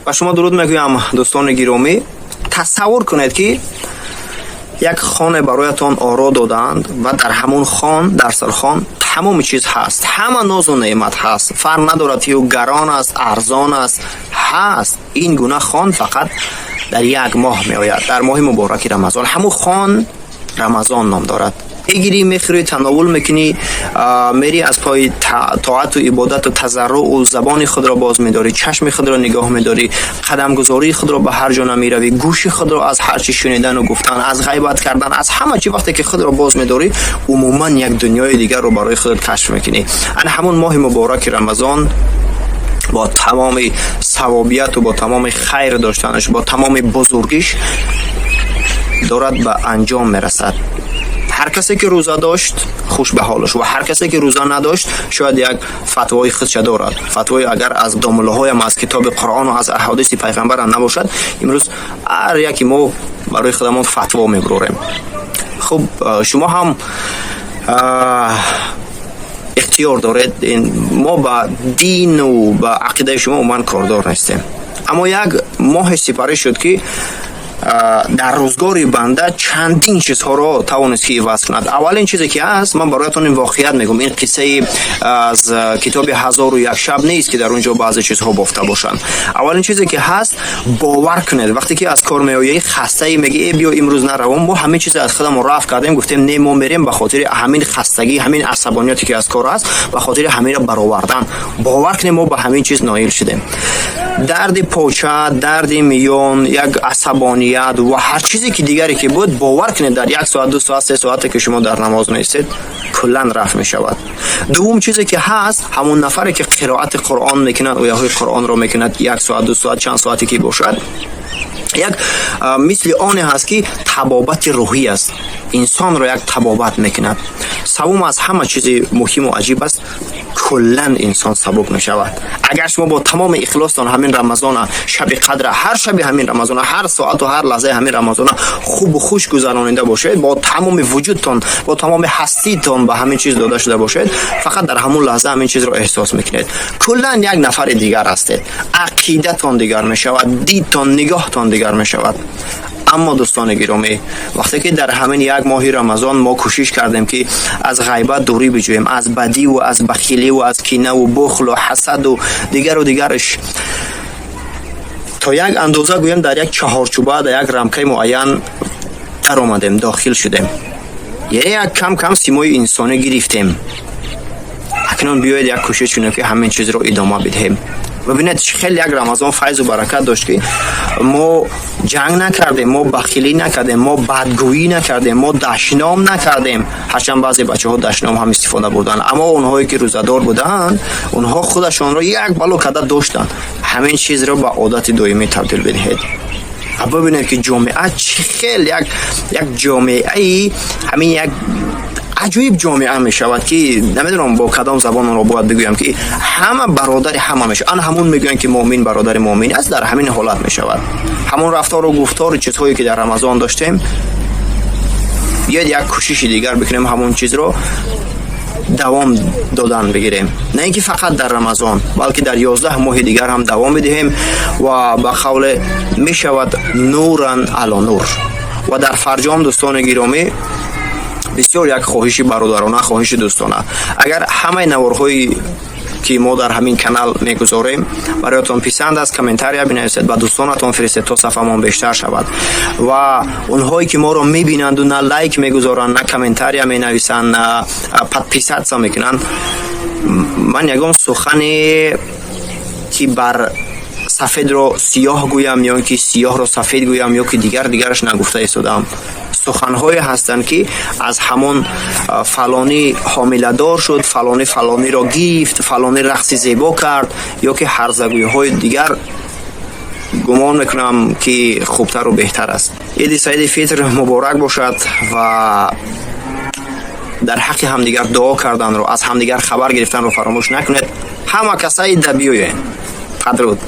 Ба шумо дуруд мегӯям, дӯстони гиромӣ. Тасаввур кунед, ки як хоне бароятон оро додаанд ва дар ҳамон хон, дастархон, тамоми чиз ҳаст, ҳама нозу неъмат ҳаст, фарқ надорад, ки ӯ гарон аст, арзон аст, ҳаст. Ин гуна хон фақат дар як моҳ меояд, дар моҳи мубораки Рамазон. Ҳамун хон Рамазон ном дорад. Мегирӣ, мехӯрӣ, тановул мекунӣ, мерӣ аз пои тоату ибодату тазарруъу, забони худро боз медорӣ, чашми худро нигоҳ медорӣ, қадамгузории худро ба ҳар ҷо намеравӣ, гӯши худро аз ҳар чӣ шунидану гуфтан, аз ғайбат кардан, аз ҳама чӣ вақте ки худро боз медорӣ, умуман як дунёи дигарро барои худат кашф мекунӣ. Ана ҳамон моҳи мубораки Рамазон бо тамоми савобияту бо тамоми хайр доштанаш, бо тамоми бузургиш дорад ба анҷом мерасад. Ҳар касе ки рӯза дошт, хуш ба ҳолаш, ва ҳар касе ки рӯза надошт, шояд як фатвои худша дорад. Фатвои агар аз домуллоҳоям, аз китоби Қуръону аз аҳодиси пайғамбарам набошад, имрӯз ҳар яке мо барои худамон фатво мебурорем. Хуб, шумо ҳам ихтиёр доред. Мо ба дину ба ақидаи шумо умуман кордор нестем, аммо як моҳе сипарӣ шуд, ки дар рӯзгори банда чандин чизҳоро тавонист, ки иваз кунад. Аввалин чизе ки ҳаст, ман бароятон ин воқеият мегӯм, ин қиссаи аз китоби «Ҳазору як шаб» нест, ки дар он ҷо баъзе чизҳо бофта бошанд. Аввалин чизе ки ҳаст, бовар кунед, вақте ки аз кор меояи, хастаи, меги: «Э, биё, имрӯз наравом». Мо ҳамин чизе аз худамон рафт кардем, гуфтем: «Не, мо мерем», ба хотири ҳамин хастагӣ, ҳамин асабонияте ки аз кор аст, ба хотири ҳаминро баровардан. Бовар кунед, мо ба ҳамин чиз ноил шудем. Дарди поча, дарди миён, як асабоният ва ҳар чизе ки дигаре ки буд, бовар кунед, дар як соат, 2 соат, 3 соате ки шумо дар намоз меистед, куллан рафт мешавад. Дуввум чизе ки ҳаст, ҳамон нафаре ки қироати Қуръон мекунад, ояҳои Қуръонро мекунад, як соат, 2 соат, чанд соате ки бошад, як мисли оне ҳаст, ки табобати рӯҳӣ аст, инсонро як табобат мекунад. Савум, аз ҳама чизи муҳиму аҷиб аст, куллан инсон сабук мешавад. Агар шумо бо тамоми ихлостон ҳамин Рамазона, шаби қадра, ҳар шаби ҳамин Рамазона, ҳар соату ҳар лаҳзаи ҳамин Рамазона хубу хуш гузаронида бошед, бо тамоми вуҷудтон, бо тамоми ҳаститон ба ҳамин чиз дода шуда бошед, фақат дар ҳамон лаҳза ҳамин чизро эҳсос мекунед. Куллан як нафари дигар ҳастед, ақидатон дигар мешавад, дидтон, нигоҳтон дигар мешавад. Аммо, дӯстони гиромӣ, вақте ки дар ҳамин як моҳи Рамазон мо кӯшиш кардем, ки аз ғайбат дурӣ биҷӯем, аз бадиву аз бахиливу аз кинаву бухлу ҳасаду дигару дигараш, то як андоза, гӯем, дар як чаҳорчӯба, дар як рамкаи муайян даромадем, дохил шудем, яъне як кам кам симои инсонӣ гирифтем. Акнун биёед як кӯшиш кунем, ки ҳамин чизро идома бидиҳем. Бибинед, хеле як Рамазон файзу баракат дошт, ки мо ҷанг накардем, мо бахилӣ накардем, мо бадгӯӣ накардем, мо дашном накардем. Ҳарчанд баъзе бачаҳо дашном ҳам истифода бурданд, аммо онҳое ки рӯзадор буданд, онҳо худашонро як бало карда доштанд. Ҳамин чизро ба одати доимӣ табдил бидиҳед ва бибинед, ки ҷомеа чӣ хел як ҷомеаи ҳамин як аҷоиб ҷомеа мешавад, ки намедонам бо кадом забон онро бояд бигӯям, ки ҳама бародари ҳама мешавад. Ана ҳамун мегӯянд, ки муъмин бародари муъмин аст, дар ҳамин ҳолат мешавад. Ҳамон рафтору гуфтору чизҳое ки дар Рамазон доштем, биёед як кӯшиши дигар бикунем, ҳамон чизро давом додан бигирем, на ин ки фақат дар Рамазон, балки дар 11 моҳи дигар ҳам давом бидиҳем ва ба қавле мешавад نورا على نور. Ва дар фарҷом, дӯстони гиромӣ, бисёр як хоҳиши бародарона, хоҳиши дӯстона: агар ҳамаи наворҳои ки мо дар ҳамин канал мегузорем, бароятон писанд аст, комментария бинависед, ба дӯстонатон фиристед, то сафамон бештар шавад. Ва онҳое ки моро мебинанду на лайк мегузоранд, на комментария менависанд, на подписаться мекунанд, ман ягон сухане ки бар сафедро сиёҳ гӯям ё ин ки сиёҳро сафед гӯям ё ки дигар дигараш нагуфта истодаам. Суханҳое ҳастанд, ки аз ҳамон фалонӣ ҳомиладор шуд, фалонӣ фалониро гирифт, фалонӣ рақси зебо кард ё ки ҳарзагӯиҳои дигар, гумон мекунам, ки хубтару беҳтар аст. Иди саиди Фитр муборак бошад ва дар ҳаққи ҳамдигар дуо карданро, аз ҳамдигар хабар гирифтанро фаромӯш накунед. Ҳама касаи да биёед. Падруд.